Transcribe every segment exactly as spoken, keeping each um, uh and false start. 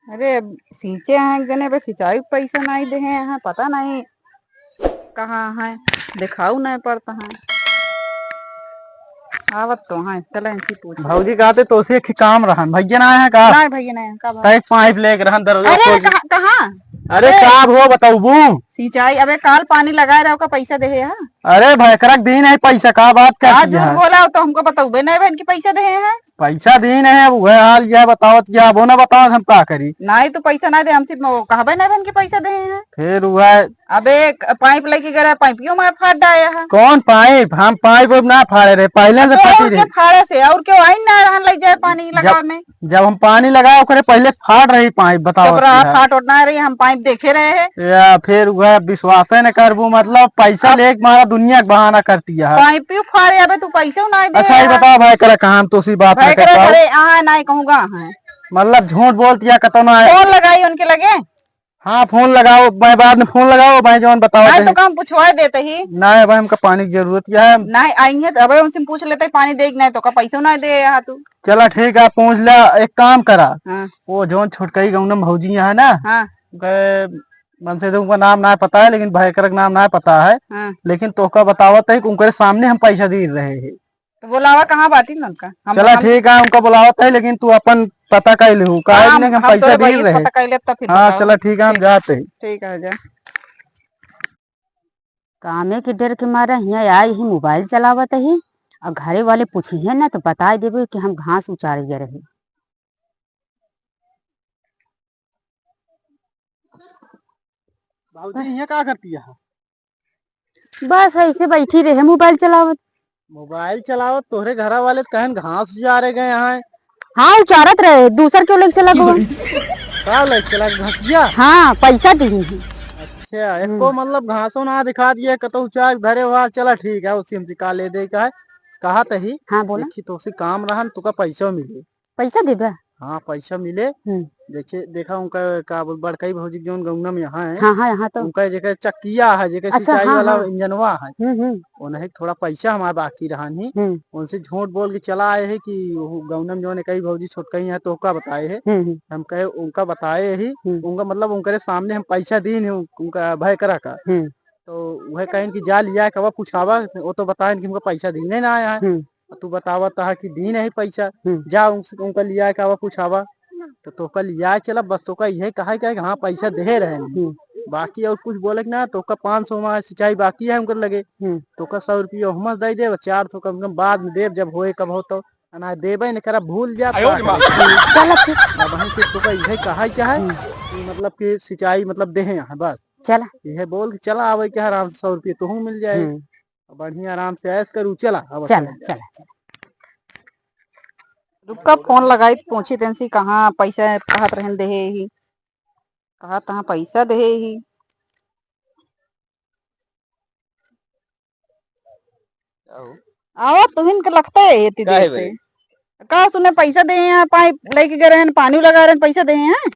अरे, अब सींचे हैं एक जने, बस सिंचाई पैसा नाहीं देहे हैं, पता नाहीं कहाँ हैं, देखाऊ नाहीं पड़ता है। आवत तो हैं, चला इनसे पूछ। भौजी कहते तो से एक काम रहन, भैया ना आया का? नाहीं भैया नाहीं आया, का बात? कहे पाइप लेके रहन दरवाजा अरे, खोल के। कहाँ, कहाँ? अरे, अरे। का हो बताऊबू? सिंचाई, अबे काल पानी लगाए रहो का पैसा देहे है? अरे भाई, एकरा के दीन है पैसा, का बात का करती झूठ है? बोला हो तो हमको बताऊबे नहीं बहन की पैसा देहे हैं। पैसा दीन है, अब वह हाल यह बतावत क्या, अब वो ना बतावत हम का करी? नहीं तो पैसा ना दे, हमसे वो कहबे नहीं बहन की पैसा देहे हैं। फिर वह अबे एक पाइप लेके गए रहे, पाइपियो में फाट डाया है। कौन पाइप? हम पाइप उइप ना फाड़े रहे, पहले से तो फाटी और के रहे। फाड़े से और क्यों आई ना रहन लग जाए पानी जब लगावे में। जब हम पानी लगाए ओकरे पहिले फाट रही पाइप, बताओ चुप रहा, क्या? फाट ओट ना रही, हम पाइप देखे रहे हैं। या फिर वह विश्वास न करबू, मतलब पैसा अब लेके मारा दुनिया के बहाना करती है। पाइप क्यों फाड़े, अबे तू पैसे ना दे अच्छा, ये यार। बताओ भाई, करा कहाँ हम तो उसी बात भाई ना कर करे पाओ। घरे, हाँ, नहीं कहूँगा, हाँ। मतलब झूठ बोलती है, कतो ना आए। फोन लगाई उनके लगे। हाँ, फोन लगाओ, मैं बाद में फोन लगाओ, मैं जौन बताओ नहीं तो कहीं। काम पूछवा देते ही। नहीं, भाई, हमका पानी की जरूरत है। नहीं, आई है तो अबे उनसे पूछ लेते, पानी दे कि नहीं, तो का पैसा ना दे यहाँ तू। चला ठीक है, पूछ ले, एक काम करा। हाँ। वो जौन छोटकई गौनम भौजी है ना, हाँ। उनके मन से तो उनका नाम ना पता है, लेकिन भयकर का नाम ना पता है। हाँ। लेकिन तोका बतावत है कि उनके सामने हम पैसा दे रहे हैं। तो बोलावा, कहाँ बाटी ना उनका? हम, चला हम ठीक है, उनका बुलावत है, लेकिन तू अपन पता कर लिहू, काहे हाँ, कि हम, हम हम पैसा तोरे दे भाई रहे। पता कर लेब, तब फिर हाँ, बताओ। चला ठीक है, हम ठीक। जाते हैं। ठीक है, जा। कामे के डर के मारे हियाँ आई ही, मोबाइल चलावत ही, और घरे वाले पूछिहे ना तो बताए देबे कि हम घास उचारे गए रहे। बाबूजी, बस। यहाँ का करती है? बस ऐसे बैठी रहे मोबाइल चलावत। मोबाइल चलावत, तोहरे घरा वाले तो कहन घास उचारे गए हैं। हाँ, उचारत रहे, दूसर क्यों लेके चला गवा? का लेके चला घसिया? हाँ, पैसा दी ही। अच्छा, हम्म। एको मतलब घासो ना दिखा दिए, कतो उचार धरे हुआ, चला ठीक है, उसी हमसे का ले दे का है, कहा तही। हाँ, बोला। देखी तो उसी काम रहन, तुका पैसा मिले। पैसा देबे? हाँ, पैसा मिले। हम्म। जैसे देखा उनका का बोल, बड़कई भौजी के जौन गौना में यहाँ है, हाँ, हाँ, यहाँ तो। उनका जेकर चक्किया है, जेकर अच्छा, सिंचाई हाँ, वाला हाँ। इंजनवा है, हम्म, हम्म। उन्हें थोड़ा पैसा हमारा बाकी रहन ही। हम्म। उनसे झूठ बोल के चला आए हैं कि वो गौना में जौन कई भौजी छोटकई है, तो उनका बताए हैं। हम्म, हम्म। हम कहे, उनका बताए ही, हम्म। उनका मतलब उनकरे सामने हम पैसा दीन है, उनका भय करा का। हम्म। तो वह कहें कि जा लिया के अब पूछावा, वो तो बताएं कि हमको पैसा दीने ना आया है। हम्म। तू बतावत हा कि दीन है पैसा, हम्म। जा उनसे, उनका लिया के आवा पूछावा। तो तोका लिया चला, बस तोका यह कहा कि हाँ, पैसा देहे रहे हैं। हम्म। बाकी और कुछ बोले कि ना, तोका पाँच सौ में सिंचाई बाकी है उनकर लगे, हम्म। तोका सौ रुपया हम दे दे, चार सौ कम से कम बाद में देब, जब होए कब हो तो, ना देबे न करा, भूल जा, आयो तो रे माँ। का करे? चला फिर। अब वहीं से तोका यह कहा क्या है हम्म। कि मतलब कि सिंचाई मतलब देहे यहाँ बस। चला। यह बोल के चला आवे के आराम से सौ रुपया तोहू मिल जाए। हम्म। बढ़िया आराम से ऐश करू, चला, अब चला, चला। चला, चला। रुका, फोन लगाई, पूछी तेनसी, कहाँ पैसा कहत रहन देहे ही, कहा तहाँ पैसा देहे ही। का हो? आवा, तुहिन के लगते है इतनी काहे देर से। बरे? का सुने, पैसा देहे हैं, पाइप लेके गए रहन, पानी लगा रहन, पैसा देहे हैं?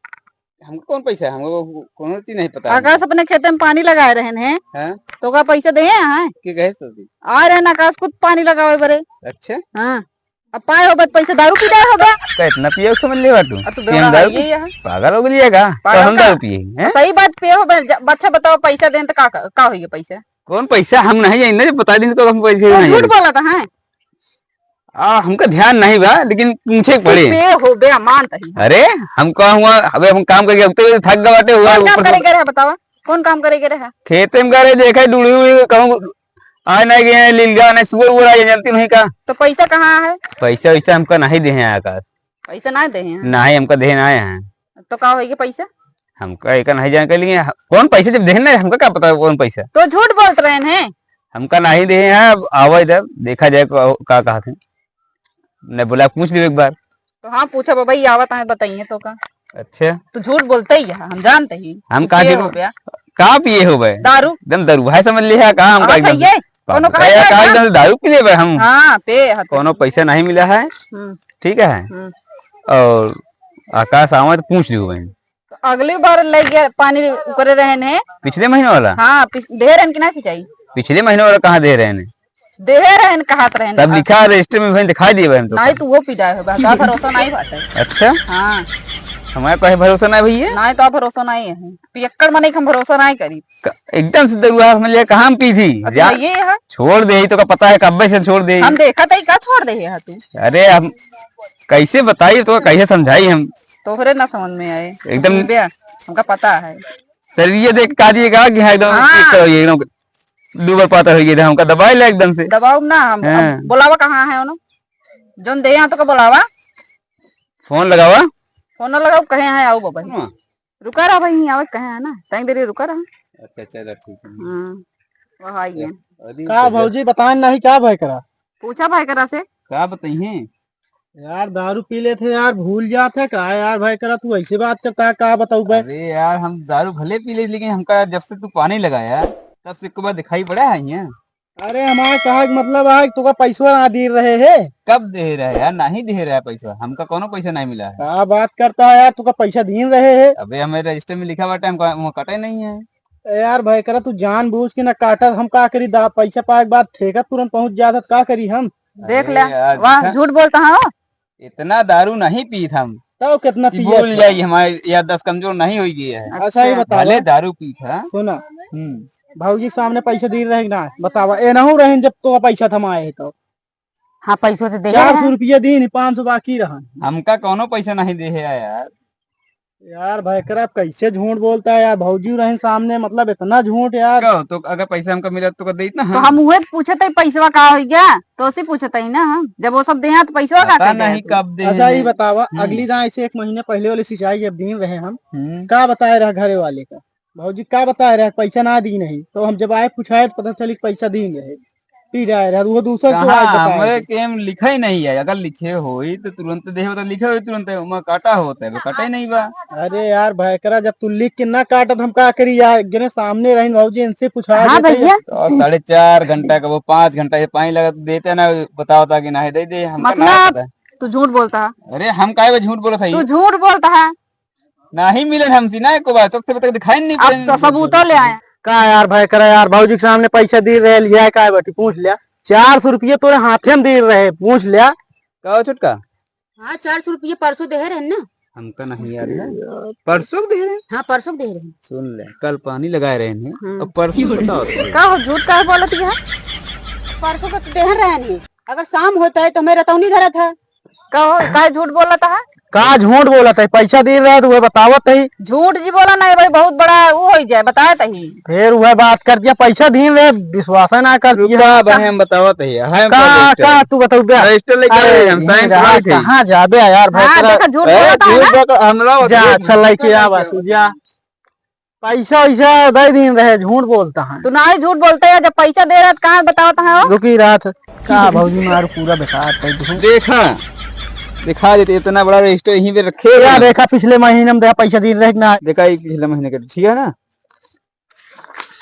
हमको कौन पैसा है? हमको कोनो चीज नहीं पता है आकाश हमको। अपने खेते में पानी लगाए रहन हैं, हाँ? तो का पैसा देहे हैं? के कहे सो दी? आ रहन आकाश खुद पानी लगावे बरे। अच्छा? हाँ। अब पाए हो बत पैसा, दारू पी जाए हो गया। का इतना पिए समझ ले बाटू? अब तू कि हम बेवड़ा दारू है, पी-, ये है। पागल हो गई है का? तो पागल हम का? दारू पिए, हैं? सही बात पिए हो बे-, ज-, अच्छा बताओ, पैसा देन तो का, का, का होइए पैसा? कौन पैसा? हम नहीं जाने, बता दिन तो हम पैसे तो नहीं झूठ जाने। बोला था, हैं? आ, हमका ध्यान नहीं बा, लेकिन पूछे के तू पड़े। पे हो बे, मान तही। अरे, हम का हुआ, अबे हम काम करके अब तो थक गए बाटे, हुआ कौन काम ऊपर से करे के रहा, बतावा? कौन काम करे के रहा? खेते में करे, देखे, डूढ़ी उड़ी कहूँ, आए नहीं गए, लील गया, नहीं सुअर उअर आए, जानती नहीं का? तो पैसा कहाँ है? पैसा वैसा हमका नहीं देहे हैं आकाश। पैसा ना देहे हैं? नहीं, हमका देहे ना आए हैं। तो का होइए पैसा? हमका एका नहीं जानकारी, लेकिन ह-, कौन पैसा जब देहे ना, हमका का पता कौन पैसा? तो झूठ बोलत रहन हैं। हमका नहीं देहे हैं, अब आवा इधर, देखा जाए का, का कहत हैं। नहीं बोला, पूछ लियो एक बार। तो हाँ, पूछा बाबा, ये आवत हैं, बताइए तो का। अच्छा। तो झूठ बोलते ही है, हम जानते ही। हम तू कहाँ पिए झूठ हो गया? कहाँ पिए हो बे? दारू। एकदम दारू भाई समझ लिया, कहाँ हमका हाँ, एकदम सही है। कोनो पागल कहा है, जाए का ना? एकदम दारू पी लेबे हम। हाँ, पे हत। कोनो पैसा नहीं मिला है। हम्म। ठीक है? हम्म। और आकाश आवे तो पूछ लियो बहन। तो अगली बार ले गया पानी उकरे रहन है। पिछले महीने वाला? हाँ, पिछ-, दे रहन कि ना सिंचाई? पिछले महीने वाला कहाँ दे रहन है? दे रहन, कहत रहन। सब लिखा है रजिस्टर में, बहन दिखाई दिए बहन तो। नहीं, तू वो पिटाए हो, का भरोसा नहीं बात है। अच्छा? हाँ। हमारा कोई भरोसा ना है भैया। ना, तो भरोसा ना ही है। पियक्कड़ मने के हम भरोसा ना ही करी। क-, एकदम से दरुआ समझ लिया, कहाँ हम पी थी? अब जा, ये है। छोड़ दे, तो का पता है कब्बे से छोड़ दे। हम देखा था, का छोड़ दे है तू? अरे हम कैसे बताई, तो कैसे समझाई हम? तोहरे ना समझ में आए। एकदम। भैया, हमका पता है। सर, ये देख का दिए का कि हाँ, एकदम हाँ। पीछे हो गए, एकदम दू बार पातर हो गए, हमका दबाई ले एकदम से। दबाओ ना, हम, हाँ। अब बोलावा कहाँ है उन्हों? जौन दे यहाँ तो का बोलावा। फोन लगावा। फोन न लगाओ, कहे हैं, आओ बाबा। हाँ। रुका रहा भाई, यहीं आवत कहे हैं ना, तनी देरी रुका रहा। अच्छा, चलो, ठीक है। हाँ, वह आई है। अरे, का भौजी, बताएं नहीं, का भय करा? पूछा भय करा से। का बताई हैं? यार, दारू पी लेत है यार, भूल जात है का यार, भय करा, तू ऐसे बात करता है, का बताऊँ बे? अरे यार, हम दारू भले पी ले, लेकिन हमका जब से तू पानी लगाया, तब से एको बार दिखाई पड़ा है यहाँ? अरे, हमार कहा के मतलब है कि तुका पैसवा ना दे रहे है। कब दे रहे है यार? नहीं दे रहा है पैसा, हमका कौनो पैसा नहीं मिला है। का बात करता है यार, तुका पैसा दीन रहे है। अबे, हमें रजिस्टर में लिखा बाटे, हमका वहाँ कटे नहीं है। ए यार, भय करा, तू जानबूझ के ना काटत, हम का करी? दा-, पैसा पाए के बाद ठेका तुरंत पहुँच जात है, का करी हम? देख अरे ले, यार, वाह, देखा। झूठ बोलता है वो। इतना दारू नहीं पीत हम तो कितना कि पिया भूल था? जाई, हमारी याददाश्त कमजोर नहीं हो गई है। अच्छा, ये अच्छा। बतावा। भले दारू पीत है। सुना, हम्म। भौजी के सामने पैसा दी रहे कि ना? बतावा, ए नहु रहन जब तो पैसा थमाए है तो। हाँ, पैसों से दे चार सौ रहे हैं। रुपया दीन, पाँच सौ बाकी रहा। हमका कौनो पैसा नहीं दे है यार। यार, भयकरा, अब कैसे झूठ बोलता है यार, भौजी रहन सामने, मतलब, इतना झूठ यार। कहो, तो अगर पैसा हमका मिला, तो कर देत ना तो हम। हम उहे तो पूछत है, पैसवा का हो गया? तो उसे पूछत है ना हम, जब वो सब दे हैं, तो पैसवा का पता कर दे नहीं तू? कब दे अच्छा, हैं। ये बतावा, हम्म। अगली दाएं से एक महीने पहले वाली सिंचाई जब दीन रहे हम, हम्म। का बताए रहा घरे वाले का? भौजी का बताए रहा, पैसा ना दी नहीं, तो हम जब आए पूछाए, तो पता चली पैसा दीन रहे। पी रहा है, वो दूसर को कहाँ? आज बताया हमरे है। केम लिखा ही नहीं है। अगर लिखे होई तो तुरंत देहे होता, लिखे होई तुरंत, ओमा काटा होता है, वो काटे नहीं बा। अरे यार, भयकरा, जब तू लिख के ना काटत, हम का करी यार? जने सामने रहिन भौजी, इनसे पूछा हाँ देते भैया। हैं। तो साढ़े चार घंटा का वो पाँच घंटा ये पानी लगा देते ना, बताओ ता कि नहीं दे दे, हमका ना मतलब, पता। तू झूठ बोलता है। अरे, हम काहे बा झूठ बोलत है? तू झूठ बोलता है। नाही मिलन हमसे ना एको बार, तब से बता दिखाई नहीं अब पड़े। तो सबूतो ले आए। का यार भाई करा यार, भौजी के सामने पैसा दे रहे, लिया है का बेटी, पूछ लिया। चार सौ रुपये तोरे हाथे में दे रहे, पूछ लिया। का हो छोटका? हाँ, चार सौ रुपये परसों दे रहे ना। हमका नहीं याद है। परसों दे रहे? हाँ, परसों दे रहे। सुन ले, कल पानी लगाए रहे हैं, हाँ। अब परसों बताओ तो। का हो, झूठ काहे बोलत है? परसों को तो दे रहे हैं, अगर शाम होता है तो हमें रतौनी धरा था। का हो, काहे झूठ बोलत है? का झूठ बोलत है? पैसा दे रहे तो वह बतावत है। झूठ जी बोला नहीं भाई, बहुत बड़ा वो हो जाए, बताए तही। फिर वह बात कर दिया, पैसा दीन रहे, विश्वास ना कर दिया। रुका, बहन, हम बतावत है, हम का, का तू बताऊ बे? रजिस्टर लेके अरे, आए, हम साइन करवाए थे। कहाँ जाबे यार, भाई, हाँ, तेरा देखा, झूठ ए, बोलता है झूठ ना। बोल, हमरा जा, बता, अच्छा, लेके आ, बस, जा। पैसा वैसा दे दीन रहे, झूठ बोलता है। तू ना ही झूठ बोलता है, जब पैसा दे रहा था, कहाँ बतावत है वो? रुकी रहा था। का भौजी मार पूरा बेकार कर दू। देखा, दिखा देते, इतना बड़ा रजिस्टर यहीं पे रखे क्या हैं। देखा, पिछले महीने में देखा, पैसा दीन रहे कि ना? देखा, ये पिछले महीने का, ठीक है ना?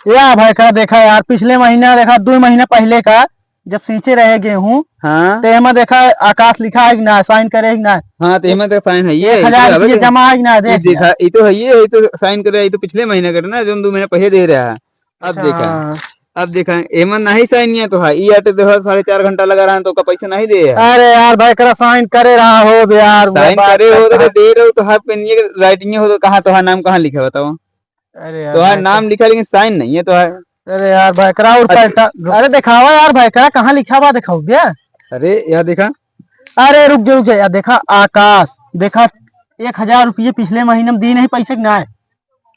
या भाई का देखा यार, पिछले महीना देखा, दो महीना पहले का, जब सींचे रहे गेहूं, हाँ। तो एमा देखा आकाश लिखा है कि ना, साइन करे है कि ना? हाँ, तो एमा तो साइन है, ये एक हजार तो रुपये अबे जमा है कि ना, ये देख देखा, लिया। ये तो है, ये, ये तो साइन करे, ये तो पिछले महीने करे ना, जो दो महीने पहले दे रहा है। अब अच्छा। देखा, अब देखा, एमा नहीं साइन है तो है, ये आटे देखा, साढ़े चार घंटा लगा रहा है, तो का पैसा नहीं दे है। अरे यार, भाई करा साइन करे रहा हो बे यार, वो साइन बात करे हो तो करता है। दे रहे हो तो है, पेन ये राइटिंग हो तो कहाँ, तो है नाम कहाँ लिखा बताओ? अरे यार, तोहार भाई नाम तो लिखा, लेकिन साइन नहीं है तोहार। अरे यार, भाई करा और अच्छा। पलटा। अरे, दिखावा यार, भाई करा, कहाँ लिखा बा, दिखाओ भैया। अरे, यार देखा। अरे, रुक जा, रुक जा, यार देखा, आकाश, देखा, एक हजार रुपये पिछले महीने में दी नहीं, पैसे के ना है।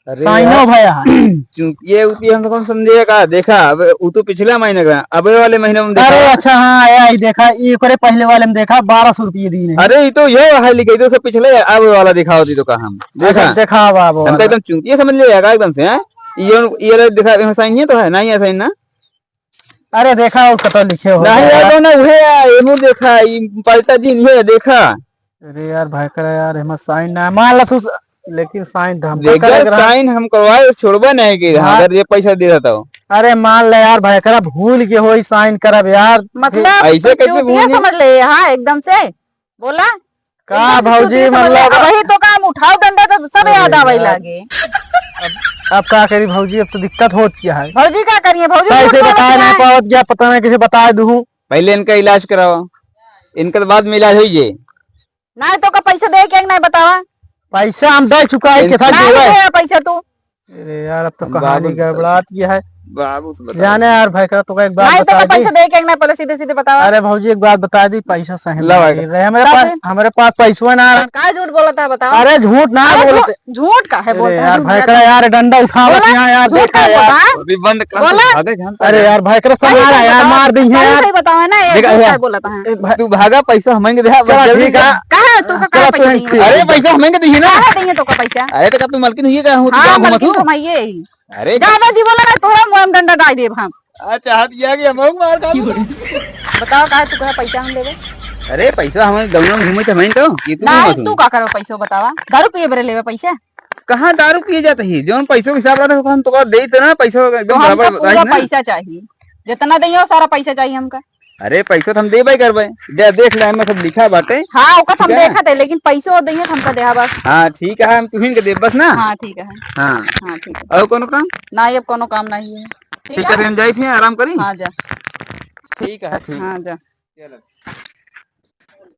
अरे साइन यार। हो भाई यहाँ। चूंकि ये उती हम कौन समझेगा का? देखा, अब वो तो पिछला महीने का, अब ये वाले महीने में देखा। अरे, अच्छा, हाँ, आया ही देखा, ये करे पहले वाले में देखा, बारह सौ रुपये दी नहीं। अरे, ये तो ये है लिखे, ये तो सब पिछले, अब वाला दिखाओ दी तो का हम। देखा? अच्छा, देखा बाबू हम तो वाला। एकदम चूतिया समझ लिया का एकदम से, हैं? ये, ये रहे दिखा, यहाँ साइन ये तो है, नहीं है साइन ना? अरे देखा, और कतो लिखे हो नहीं, यार। ये तो ना, उहे है, ये मुँह देखा, ये पलटा दिन, ये देखा। अरे यार, भाई करा यार, एमा साइन ना है। मान ला तू स-, लेकिन साइन तो हमको रेगुलर करे के रहा। साइन हम करवाए, छोड़बे नहीं के रहा, हाँ। अगर ये पैसा दे देता हो। अरे मान ले यार, भाई करा भूल के होई, साइन करब यार। मतलब ऐसे तू कैसे भूल चूतिया गए? समझ ले, हाँ, एकदम से। बोला? का एकदम से भौजी, चूतिया समझ ले। मतलब अब वही तो काम, उठाओ डंडा तो सब अरे याद आवे यार। लागे। अब, अब का करी भौजी, अब तो दिक्कत होत क्या है? भौजी का करिए, भौजी कैसे झूठ बोलत बताए नहीं है। पावत क्या, पता नहीं कैसे बताए दूँ। पहले इनका इलाज कराओ, इनका तो बाद में इलाज होई जे। ना तो का पैसा दे के नहीं बतावा। पैसा हम दे चुका है, टेंशन कितना ना देवे? दे पैसा तू। अरे यार, अब तो हम कहानी बाबू से गड़बड़ात गया है। बाबू से बता जाने दे। यार, भाई, करा तो एक बात नहीं तो बता का दी। पैसा दे के ना, पहले सीधे सीधे बतावा। अरे भौजी, एक बात बता दी, पैसा सही ला में भाई। नहीं रहे। हमारे का पास, फिर? हमारे पास पैसवा ना रहा। का झूठ बोलता है, बताओ। अरे झूठ ना अरे बोलते। झू-, झूठ का है अरे बोलता है, यार, झूठ भाई, बोलता करा है। यार, डंडा उठावत बोला, यहाँ यार, झूठ देखा का यार। बोलता है? अभी बंद कर, बोला। भागे जानता अरे है। यार, भाई, करा सही सहारा सही यार, बताओ। मार दी है सही यार। सही बताओ है ना, ये देखा झूठ यार। का बोलता है? ए, भाई, तू भागा, पैसा हमें के दे, बस चला, जल्दी ठीक है। जा। कहाँ है? तू का चला, कहाँ पैसा तू देंगे? अरे, पैसा हमें के दिए ना। कहाँ देंगे तो का पैसा? अरे, तो का तू मलकिन हुई का? हूँ, तू हाँ, गाँव घूमत मलकिन हूँ। तो हम आइए ही। अरे, ज्यादा जी बोला ना, तोहरा मुँह में डंडा डाल देब हम। अच्छा, हाथ दिया कि हम मार डाल। बताओ, काहे तू कहा पैसा हम लेबे? अरे, पैसा हमें गौना में घूमे थे, हमें तो, ये तू नहीं, घूमत तू हूँ। का करबे पैसो बतावा? दारू पिए बरे लेबे पैसे? कहाँ दारू पिए जाते ही? जौन पैसों के हिसाब रहता है, हम तो दे तो ना, पैसों एकदम तो हमका गड़बड़ पूरा बताइस ना। पैसा चाहिए, जितना दइयो, सारा पैसा चाहिए हमका। अरे, पैसो तो हम देबे करबे। दे, देख ले, एमे सब लिखा बाटे। हाँ, ओका तो हम ठीक है ना? देखत है, लेकिन पैसो दइयो तो हमका देहा बस। हाँ, ठीक है, हम तुहिन के देब बस ना। हाँ, ठीक है। हाँ। हाँ, ठीक है। और कोनो काम? ना, ये अब कोनो काम नहीं है। ठीक ठीक है, है? फिर हम जाई, फिर आराम करी। हाँ, जा। ठीक है, ठीक। हाँ, जा। चलो।